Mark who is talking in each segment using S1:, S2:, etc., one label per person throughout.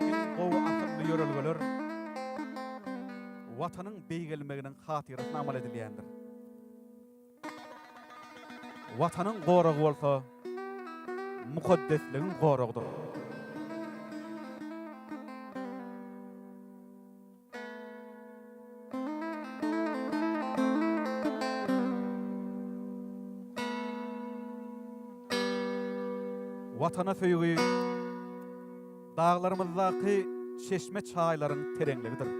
S1: Iň gowy asylly ýörelgeler Watanyň beýgelmeginiň hatyrasyna amal edilýändir. Watanyň goragy bolsa mukaddesligiň goragydyr. Watana söýgi daglarymyzdaky çeşme-çaýlaryň tereňligidir.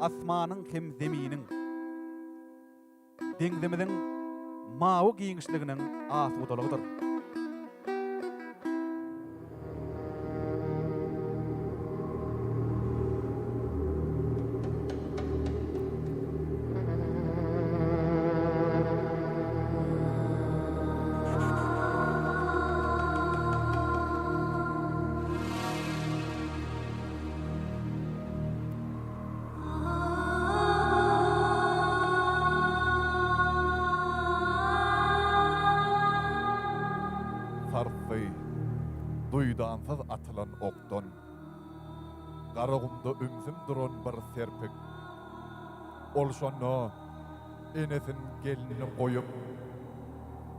S1: Asmanyň hem zeminiň, deňzimiziň mawy giňişliginiň asudalygydyr.
S2: Sarsdy, duýdansyz atylan okdan. Garagumda ümsüm duran bir serpik. Ol şonda enesin gelnini goýup,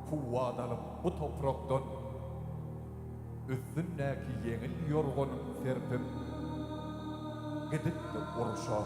S2: kuwwat alyp bu toprakdan. Üstündäki ýeňil ýorganyn serpip, gidipdi urşa.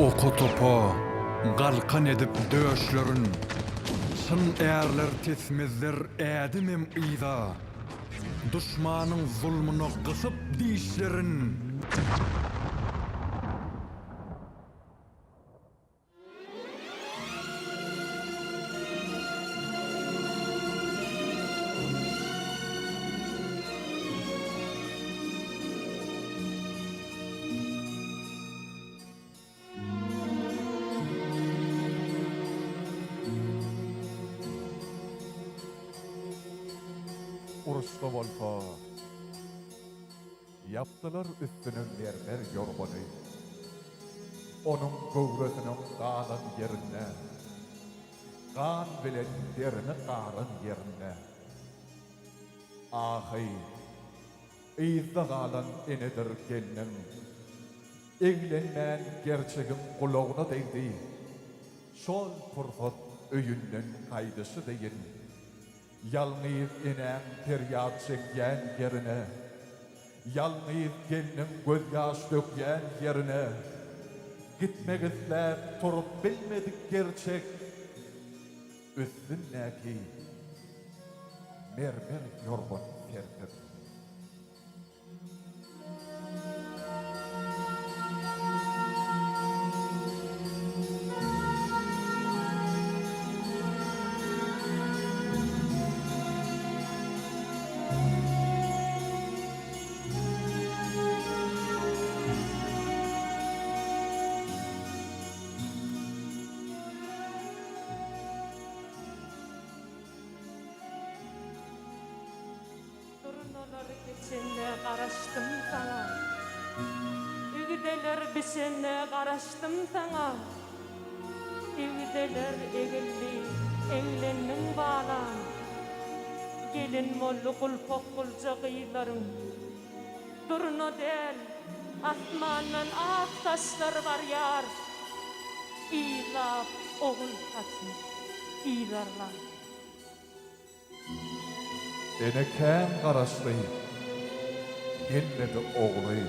S3: Oka-topa galkan edip döşlerin, Çyn ärler tesmezler ädimem yza. Duşmanyň zulmuna gysyp dişlerin.
S2: Uruşda bolsa ýapdylar üstüne mermer ýorgany. Onuň göwresiniň galan ýerinde, gan bilen derini garan ýerinde. Ahy, yzda galan enedir gelniň. Eglenmän gerçegiň gulagyna degdi. Şol pursat öýünden gaýdyşy deýin, ýalňyz enäň perýat çekýän ýerine, ýalňyz gelniň gözýaş dökýän ýerine gitmek isläp turup bilmedik gerçek üstündäki mermer ýorgany serpip.
S4: Durnalar geçende garaşdym saňa, Igdeler bişende garaşdym saňa. Igdeler egildi, eglendiň balam, Gelin boldy gulpak gulja gyzlaryň. Durna däl, asmandan ak saçlar barýar, Yzlap ogul saçyn yzarlap.
S2: Ene kän garaşdy, gelmedi ogly.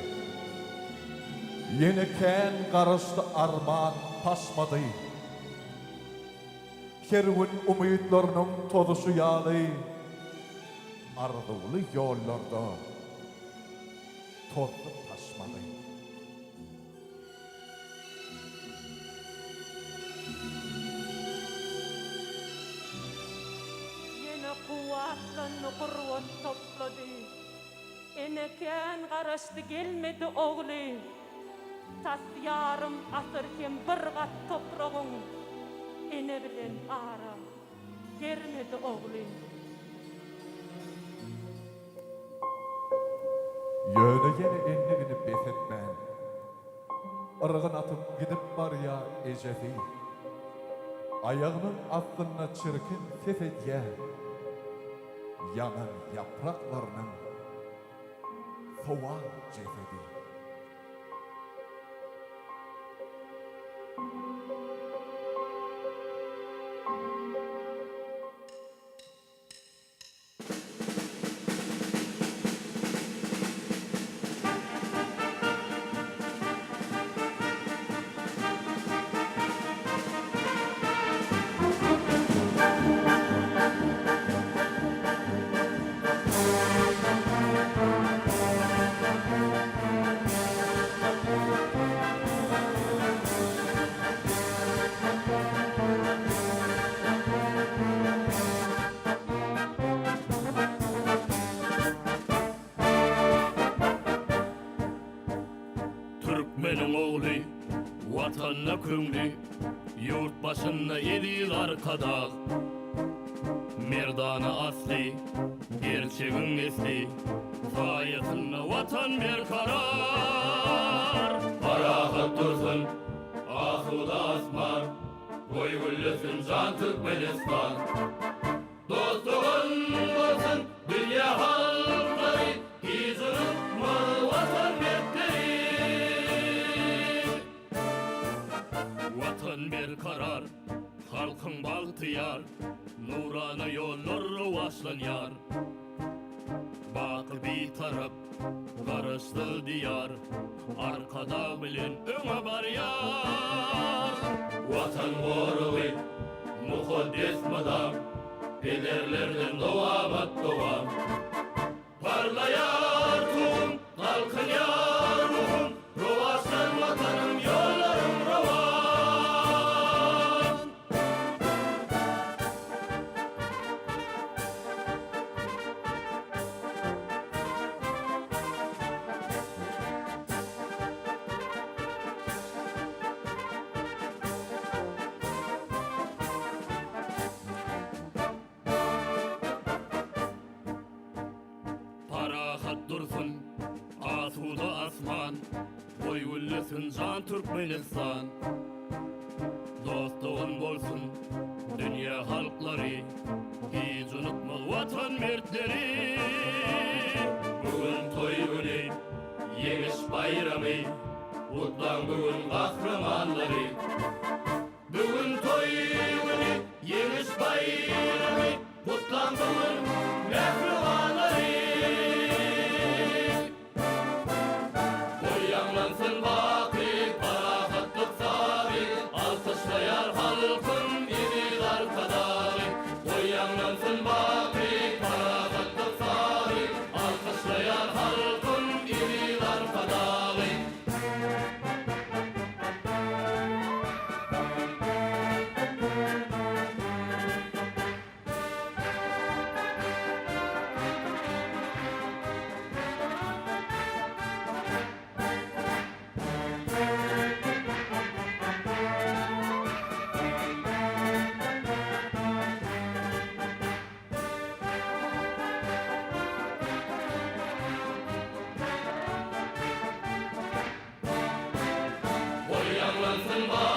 S2: Ýene kän garaşdy arman paşmady. Her gün umytlarynyň tozuşy ýaly arzuwly ýollarda tozdy paşmagy.
S4: Ýene kuwwatlandy, gurbat toplady. Ene kän garaşdy, gelmedi ogly. Tas ýarym asyr hem bir gat topragyň ene bilen ara germedi ogly.
S2: Ýöne ýene endigini bes etmän, yrgyn atyp gidip barýar ejesi. Aýagynyň astynda çirkin ses edýär ýanan ýapraklarynyň sowan jesedi.
S5: Türkmeniň ogly, Watanyna köňli, Ýurt başynda eziz Arkadag. Merdana asly, gerçegiň nesli, Saýasynda Watan berkarar. Parahat dursun, asuda asman, Goý güllesin jan Türkmenistan. Dost-dogan bolsun dünýä halklary, Hiç unutmaz Watan mertleri. Watan berkarar, halkyň bagtyýar, Nurana ýollar rowaçlanýar. Baky Bitarap, Garaşsyz Diýar, Arkadag bilen öňe barýar. Watan goragy, mukaddes mydam, Pederlerden dowamat dowam. Parlaýar Tugum, galkynýar ruhum, Rowaçlan Watanym, ýollaryň rowan. Parahat dursun asuda asman, Goý güllesin jan Türkmenistan. Dost-dogan bolsun dünýä halklary, Hiç unutmaz Watan mertleri. Bu gün toý güni, Ýeňiş baýramy, Gutlaň bu gün gahrymanlary. Bu gün toý güni, Ýeňiş baýramy, Gutlaň bu gün mähribanlary. Goý ýaňlansyn baky parahatlyk sazy, Alkyşlaýar halkym eziz Arkadagy. Goý ýaňlansyn baky parahatlyk sazy, Alkyşlaýar halkym eziz Arkadagy. Goý ýaňlansyn baky.